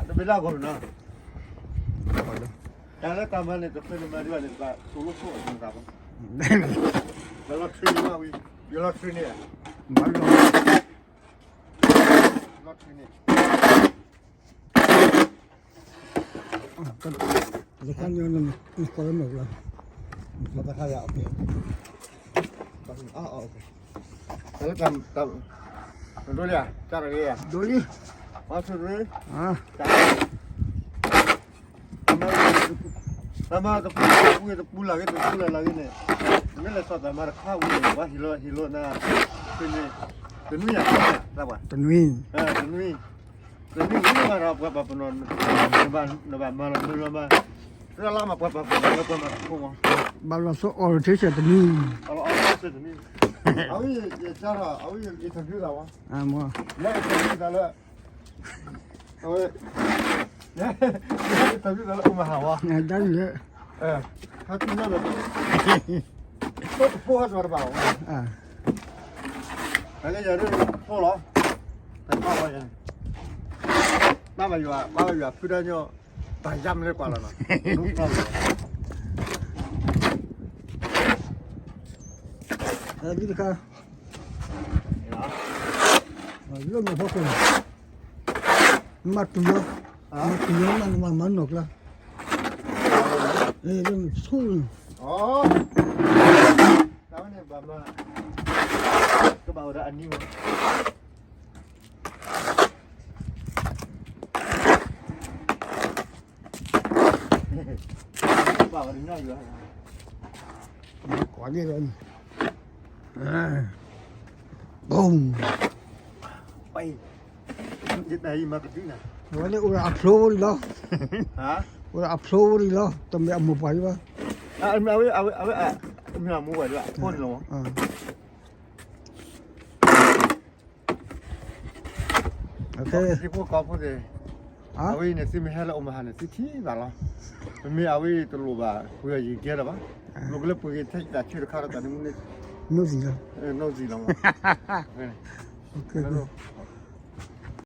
တဘ့ၣ်လၢအဂီၢ်နီၤ, တၢ်လၢတၢ်မၤန့ၣ် တဖဲန့ၣ်မၤဒံးဘၣ်န့ၣ် တဘၣ်သိၣ်လိခိၣ်အသးဘၣ်, ယလီၤ train န့ၣ်မးဝံၤ, ယလီၤ train န့ၣ်, လီၤ train န့ၣ် တၢ်လၢတၢ် တၢ်လၢတၢ် ဒိလံ, တၢ်မၤတပူၤတပူၤလၢ်ဂ့ၤ တပူၤလၢ်လၢ်ဂ့ၤန့ၣ်, မ့ၢ်လဲၤစီၤတၢ်မၤတခါဝံၤန့ၣ် ပှၤဟ့ၣ်လီၤ ဟ့ၣ်လီၤနၤ, တနွံယၤ, တနွံ, တနွံ, တနွံဝံၤမးဒီး ပှၤပာ်ပနီၣ်, နဘၣ်မၤလီၤမုၢ်လီၤမး, တၢ်လၢမၤပှၤပာ်ပနီၣ်လၢပှၤမၤတခီမး, ဘၣ်လီၤဆီ orientation တနွံ, အဝဲယကၢ်ထီၣ် အဝဲယ interview သးဝဲ, ယ interview သးလၢ အဝဲ ယ interview သးလၢ Omaha ဝဲ, ဒ်လဲၣ်, ဟဲတုၤလၢ တဖိဟဲတဘၣ်ဘၣ်, တၢ်ကယၤဒ်ဖိလီၤ, တၢ်ဘၣ်ဝဲ, ဘၣ်ဘၣ်ယွၤ ဘၣ်ဘၣ်ယွၤဖုဒၣ်ညီ, ဘၣ်ယါမလဲၤကွၢ်လီၤနီၤ, ဒ်တခါ, လၢမၤဖီခိၣ်, မၤတုၤလီၤ, မၤတုၤလီၤ မၤမၤနီၢ်ကျါ, လၢမဆိၣ်, တၢ်ဝဲန့ၣ်ဘၣ်မၤ, ကဘၣ်ဝဲဒၣ်အနံၤဝဲ ဘၣ်ဝဲဒၣ်ညါယွၤ, မၤကွၢ်ဒ်လဲၣ်, ဘုံ, ပှၤ, ယတၢ်အံၤမၤကဒုနၤ, အဝဲန့ၣ်အိၣ်ဒီးအဖျိဒ်လီၤ, အိၣ်ဒီးအဖျိဒ်လီၤ တမ့ၢ်အမိၢ်ပှၢ်ဒံးဘၣ်, အဝဲ, အဝဲ, အမ့ၢ်အမိၢ်ပှၢ်ဒံးဘၣ် အဖိန့ၣ်လီၤ, သံဖိကီၢ်ဖိသ့ၣ်, အဝဲအံၤန့ၣ် သုမ့ၢ်ဟဲလၢ Omaha န့ၣ် သုထံၣ်သးလီၤ, ပမ့ၢ်အဝဲအံၤတလိၣ်ဘၣ် ပှ့ၤအီၤယံၤကဲလၢၤဘၣ်, လိၣ်ကလၢပှ့ၤက့ၤထဲတၢ်ဆၢတခါဒီးတၢ်န့ၣ်မ့ၢ်န့ၣ်, နိၣ်သံလီၤ, နိၣ်သံလီၤမး, လၢ